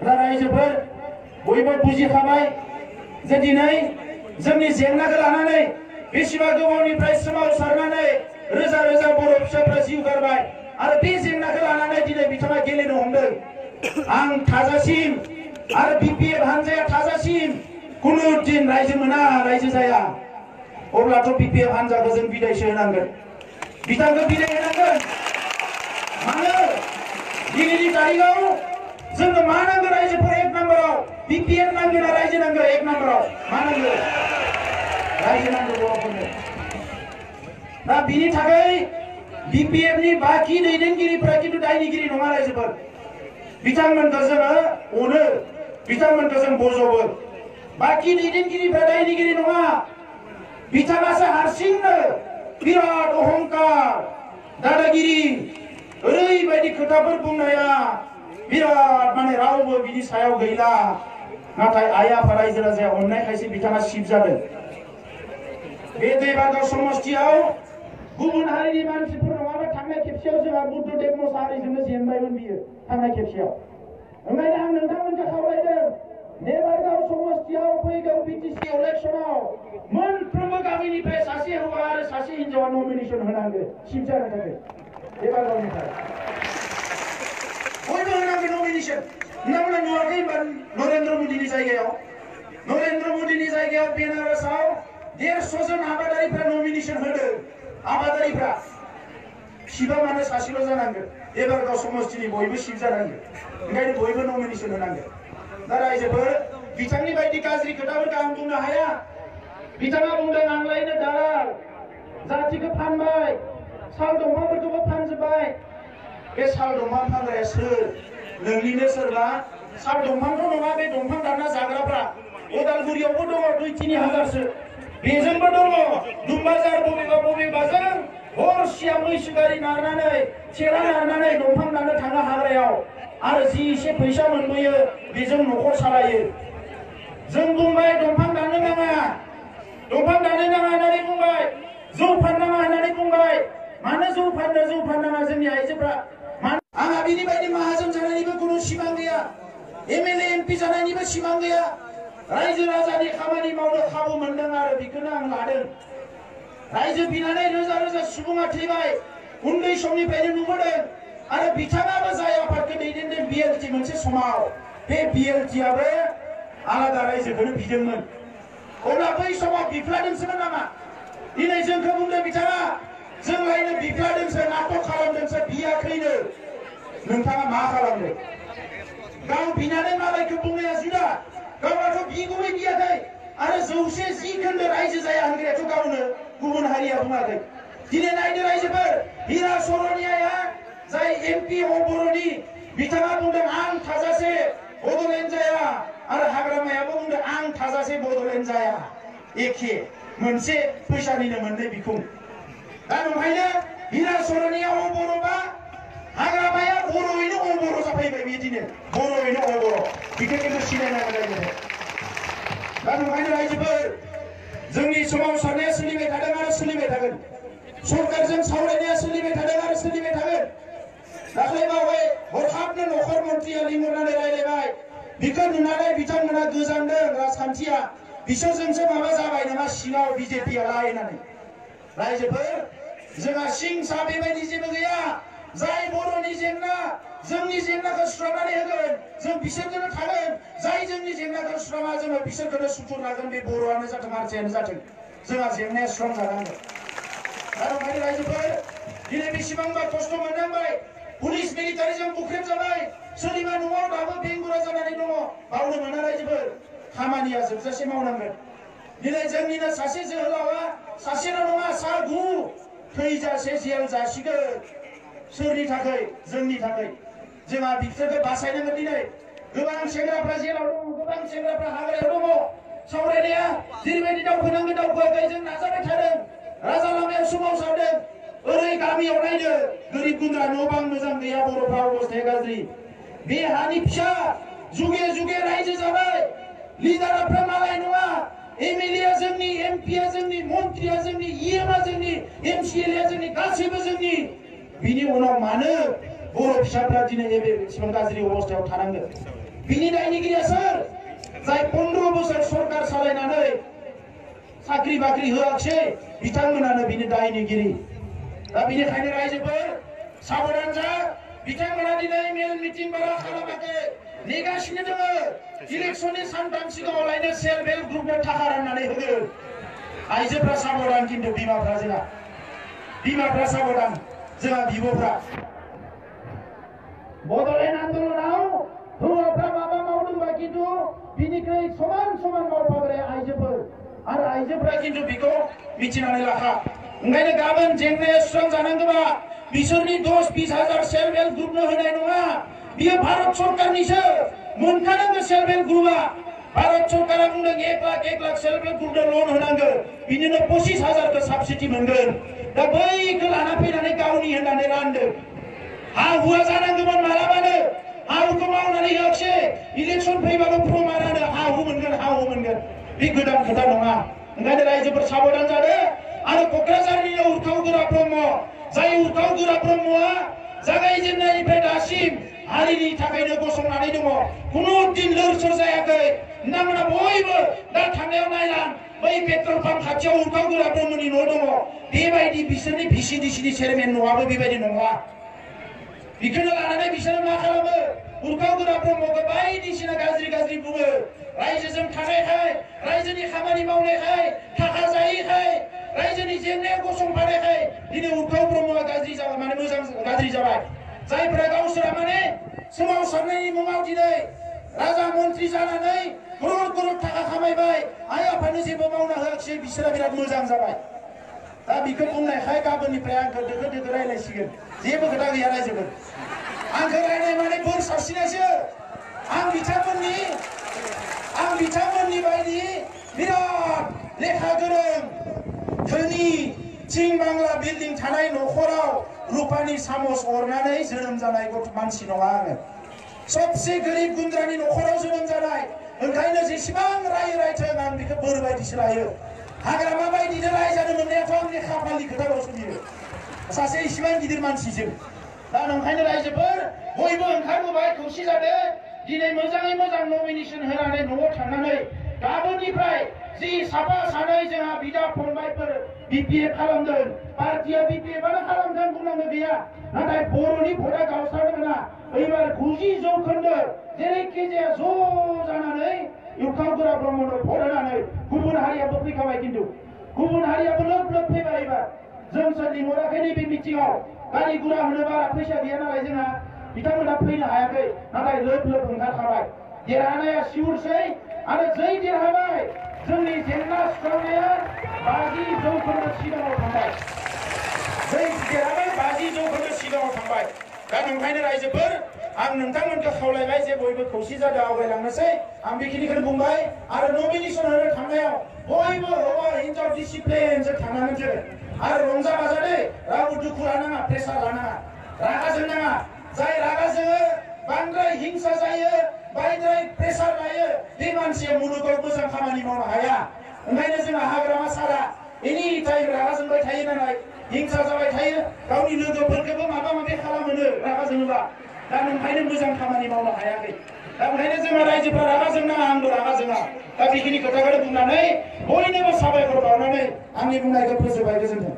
रायजोफोर बयबो बुजिखाबाय जे दिनै जोंनि जेंनाखौ लानानै बेसेबा गोबावनिफ्राय सोमावसारनानै रोजा रोजा बर' फिसाफ्रा जिउ गारबाय आरो बे जेंनाखौ लानानै दिनै बिथाङा गेलेनो हमदों। आं थाजासिम आरो बिपिएफ हानजाया थाजासिम कुनु दिन रायजो मोना, रायजो जाया। अब्लाथ' बिपिएफ हानजाखौ जों बिदायसो होनांगोन, बिथांखौ बिदाय होनांगोन। मानो दिनैनि तारिखाव जोंनो मा नांगौ? रायजोफोर एक नाम्बाराव बिपिएफ नांगौ ना रायजो नांगौ? एक नाम्बाराव मा नांगौ? रायजो नांगौ बर'फोरनो। दा बिनि थाखाय बिपिएफनि बाखि दैदेनगिरिफ्रा खिन्थु दायनिगिरि नङा। रायजोफोर बिथांमोनखौ जोङो अनो, बिथांमोनखौ जों बजबो। बाखि दैदेनगिरिफ्रा दायनिगिरि नङा। बिथाङासो हारसिंनो बिराद अहंकार, दादागिरि, ओरैबायदि खोथाफोर बुंनाया बिराद माने रावबो बिनि सायाव गैला। नाथाय आइ आफा रायजो राजाया अननायखायसो बिथाङा सिब जादों। बे दैबागाव समस्थियाव गुबुन हारिनि मानसिफोर नङाबा थांनाय खेबसेयाव जोंहा बुद्धदेब मोसाहारिजोंनो जेनबायमोन बियो थांनाय खेबसेयाव। ओंखायनो आं नोंथांमोनखौ खावलायदों, देबारगाव समस्थियाव फैगौ बिटिसि इलेक्सनाव मोनफ्रोमबो गामिनिफ्राय सासे हौवा आरो सासे हिनजावा नमिनेसन होनांगौ सिब जानो थाखाय। देबारगावनिफ्राय बयबो होनांगौ नमिनेसन। नोंथांमोना नुवाखै होनबा नरेन्द्र मदिनि जायगायाव, नरेन्द्र मदिनि जायगायाव बेनारसआव 150 जन आबादारिफ्रा नमिनेसन होदों। आबादारिफ्रा सिबा मानो सासेल' जानांगौ? देबारगाव समस्थिनि बयबो सिब जानांगौ। ओंखायनो बयबो नमिनेसन होनांगौ। दा रायजोफोर बिथांनि बायदि गाज्रि खोथाफोरखौ आं बुंनो हाया। बिथाङा बुंदों आंलायनो दालाल, जाथिखौ फानबाय, साल दंफांफोरखौबो फानजोब्बाय। बे साल दंफां फानग्राया सोर? नोंनिनो सोरबा? साल दंफांथ' नङा, बे दंफां दानना जाग्राफ्रा उदालगुरियावबो दङ 2-3 हाजारसो। बेजोंबो दङ दुमबाजार बबेबा बबेबाजों हरसिया मैसो गारि नारनानै सेरा नारनानै दंफां दाननो थाङो हाग्रायाव आरो जि एसे फैसा मोनबोयो बेजों न'खर सालायो। जों बुंबाय दंफां दाननो नाङा, दंफां दाननो नाङा होननानै बुंबाय, जौ फाननाङा होननानै बुंबाय। मानो जौ फाननाङा जोंनि आइजोफ्रा? आंहा बिनि बायदि माहाजोन जानायनिबो खुनु सिमां गैया, एमएलए एमपि जानायनिबो सिमां गैया। रायजो राजानि खामानि मावनो खाबु मोनदों आरो बेखौनो आं लादों। रायजो बिनानै रोजा रोजा सुबुङा थैबाय, उन्दै समनिफ्रायनो नुबोदों। आरो बिथाङाबो जाय आफादखौ दैदेनदों बिएलटि मोनसे समाव, बे बिएलटिआबो आलादा रायजोखौनो बिदोंमोन। अब्ला बै समाव बिफ्लादोंसोमोन नामा? दिनै जोंखौ बुंदों बिथाङा जोंलायनो बिफ्लादोंसो, नाटक खालामदोंसो, बियाखैनो। नोंथाङा मा खालामदों? गाव बिनानै मालायखौ बुंनाया जुदा, गावआथ' बिगुमै बियाखै। आरो 110 खोन्दो रायजो जाया होनग्रायाथ' गावनो, गुबुन हारिया बुङाखै। दिनै नायदो रायजोफोर, हिरा सरनियाया जाय एमपि बर'नि, बिथाङा बुंदों आं थाजासे बड'लेण्ड जाया, आरो हाग्रामायाबो बुंदों आं थाजासे बड'लेण्ड जाया। एखे मोनसे फैसानिनो मोननै बिखुं। दा नंखायनो हिरा सरनिया बर'बा हाग्रामाया बर'यैनो बर' जाफैबाय। बिदिनो बर'यैनो बर', बेखौ खिन्थु सिनायनांगोन रायजोफोर। दा नंखायनो रायजोफोर जोंनि सोमावसारनाया सोलिबाय थादों आरो सोलिबाय थागोन। सरकारजों सावरायनाया सोलिबाय थादों आरो सोलिबाय थागोन। दाख्लै बावै हरखाबनो नखर मन्थ्रिया लिंहरनानै रायलायबाय। बेखौ नुनानै बिथांमोना गोजांदों राजखान्थिया बिसोरजोंसो माबा जाबाय नामा सिङाव बिजेपिया लायनानै। रायजोफोर जोंहा सिं सा बेबायदि जेबो गैया। जाय बर'नि जेंना, जोंनि जेंनाखौ सुस्रांनानै होगोन, जों बिसोरजोंनो थागोन। जाय जोंनि जेंनाखौ सुस्राङा जोङो बिसोरखौनो सुथुर लागोन। बे बर'आनो जाथों हारसायानो जाथों, जोंहा जेंनाया सुस्रांजानांगोन। दा ओंखायनो रायजोफोर दिनै बेसेबांबा खस्थ' मोननांबाय, पुलिस मिलिटारिजों बुख्रेब जाबाय, सोरनिबा न'आव दाबो बेंगुरा जानानै दङ। बावनो मोना रायजोफोर, खामानिया जोबजासे मावनांगोन। दिनै जोंनिनो सासे जोहोलावा सासेल' नङा, सा 9 थैजासे जेल जासिगोन। सोरनि थाखाय? जोंनि थाखाय। जोंहा बिसोरखौ बासायनांगोन। दिनै गोबां सेंग्राफ्रा जेलाव दङ, गोबां सेंग्राफ्रा हाग्रायाव दङ। सावरायनाया जेरैबायदि दावखोनांगौ दावखोआखै, जों नाजाबाय थादों। राजा लामायाव सोमावसारदों। ओरै गामियाव नायदो, गोरिब गुन्द्रा न' बां मोजां गैया, बर'फ्रा अबस्थाया गाज्रि। बे हानि फिसा जुगे जुगे रायजो जाबाय। लिडारफ्रा मालाय नङा, एमएलए जोंनि, एमपिआ जोंनि, मन्थ्रिया जोंनि, इएमआ जोंनि, एमसिएलए जोंनि, गासैबो जोंनि। बिनि उनाव मानो बर' फिसाफ्रा दिनै एसेबां गाज्रि अबस्थायाव थानांगोन? बिनि दायनिगिरिया सोर जाय 15 बोसोर सरकार सालायनानै साख्रि बाख्रि होआखै बिथांमोनानो बिनि दायनिगिरि दा बिनिखायनो रायजोफोर साबधान जा बिथांमोना दिनै मेल मिटिं बारा खालामाखै नेगासिनो दङ इलेक्शननि सानथाम सिगाङाव लायनो सेल्फ हेल्प ग्रुपनो थाखा राननानै होगोन आइजोफ्रा साबधान खिन्थु बिमाफ्रा साबधान जोंहा बिब'फ्रा बड'लेण्ड आन्दोलनाव हौवाफ्रा माबा मावदोंबा खिन्थु बिनिख्रुइ समान मावफाग्राया आइजोफोर आरो आइजोफ्रा खिन्थु बेखौ मिथिनानै लाखा ओंखायनो गाबोन जेंनाया सुस्रांजानांगौबा बिसोरनि 10-20 हाजार सेल्फ हेल्प ग्रुपनो होनाय नङा बियो भारत सरकारनिसो मोनखानांगौ सेल्फ हेल्प ग्रुपआ भारत सरकारा बुंदों 1 लाख सेल्फ हेल्प ग्रुपनो लन होनांगौ बिनिनो 25,000 साबसिडि मोनगोन दा बैखौ लाना फैनानै गावनि होननानै रानदों हा हुआ जानांगौमोन मालाबानो हा हुखौ मावनानै होआखै इलेक्शन फैबाल' प्रमानानो हा हु मोनगोन बे गोदान खोथा नङा ओंखायनो रायजोफोर साबधान जादो आरो क'क्राझारनि उर्खाव गोरा ब्रह्म जाय उर्खाव गोरा ब्रह्मआ जागायजेननायनिफ्राय दासिम हारिनि थाखायनो गसंनानै दङ खुनु दिन लोरसोर जायाखै नोंथांमोना बयबो दा थांनायाव नायलां बै पेट्रल पाम्प खाथियाव उर्खाव गोरा ब्रह्मनि न' दङ बेबायदि बिसोरनि भिसिडिसिनि चेयारमेन न'आबो बेबायदि नङा बेखौनो लानानै बिसोरो मा खालामो उर्खाव गोरा ब्रह्मखौ बायदिसिना गाज्रि बुङो रायजोजों थानायखाय रायजोनि खामानि मावनायखाय थाखा जायैखाय रायजोनि जेंनायाव गसंफानायखाय दिनै उर्खाव ब्रह्मआ गाज्रि जाबाय माने मोजां गाज्रि जाबाय जायफोरा गावसोरा माने सोमावसारनायनि मुङाव दिनै राजा मन्त्रि जानानै करोड़ थाखा खामायबाय आइ आफानो जेबो मावना होआखै बिसोरा बिराद मोजां जाबाय दा बेखौ बुंनायखाय गाबोननिफ्राय आंखौ दोखो रायलायसिगोन जेबो खोथा गैया रायजोफोर आंखौ रायलाय माने बोर सारसिनायसो आं बिथांमोननि बायदि बिराद लेखा गोरों धोनि थिं बांला बिल्डिं थानाय न'खराव रुपानि सामस अरनानै जोनोम जानाय मानसि नङा आङो सबसे गोरिब गुन्द्रानि न'खराव जोनोम जानाय ओंखायनो जेसेबां रायथों आं बेखौ बोर बायदिसो लायो हाग्रामा बायदिजों रायजानो मोननायाथ' आंनि खाफालनि खोथाल'सो बियो सासे इसिबां गिदिर मानसिजों दा ओंखायनो रायजोफोर बयबो ओंखारबोबाय खौसे जादो दिनै मोजाङै मोजां नमिनेसन होनानै न'आव थांनानै गाबोननिफ्राय जि साफा सानै जोंहा बिदा फंबायफोर बिपिएफ खालामदों पार्टिया बिपिएफआनो खालामदों बुंनांगौ गैया नाथाय बर'नि भटआ गावस्रानो मोना एबार 90% जेरैखिजाया ज' जानानै उर्खाव गोरा ब्रह्मनो भट होनानै गुबुन हारियाबो फैखाबाय खिन्थु गुबुन हारियाबो लोब फैबाय एबार जोंसो लिंहराखै नैबे मिटिङाव गारि गुरा होनो बारा फैसा गैया नालाय जोंहा बिथांमोना फैनो हायाखै नाथाय लोब ओंखारखाबाय देरहानाया सिउरसै आरो जै देरहाबाय जोंनि जेंना सुस्रांनाया 50% सिगाङाव थांबाय जै देरहाबाय 50% सिगाङाव थांबाय दा ओंखायनो रायजोफोर आं नोंथांमोनखौ खावलायबाय जे बयबो खौसे जादों आवगायलांनोसै आं बेखिनिखौनो बुंबाय आरो नमिनेसन होनो थांनायाव बयबो हौवा हिनजाव डिसिप्लिनजों थांनांगोन जों आरो रंजा बाजादे रावबो दुखु लानाङा प्रेसार लानाङा रागा जोंनाङा जाय रागा जोङो बांद्राय हिंसा जायो बांद्राय प्रेसार लायो बे मानसिया मुलुगाव मोजां खामानि मावनो हाया ओंखायनो जोंहा हाग्रामा सारा एनि टाइम रागा जोंबाय थायो नालाय हिंसा जाबाय थायो गावनि लोगोफोरखौबो माबा माबि खालामोनो रागा जोङोबा दा ओंखायनो मोजां खामानि मावनो हायाखै दा ओंखायनो जोंहा रायजोफ्रा रागा जोंनाङा आंबो रागा जोङा दा बेखिनि खोथाखौनो बुंनानै बयनोबो साबायखर बावनानै आंनि बुंनायखौ फोजोबबाय गोजोन्थों।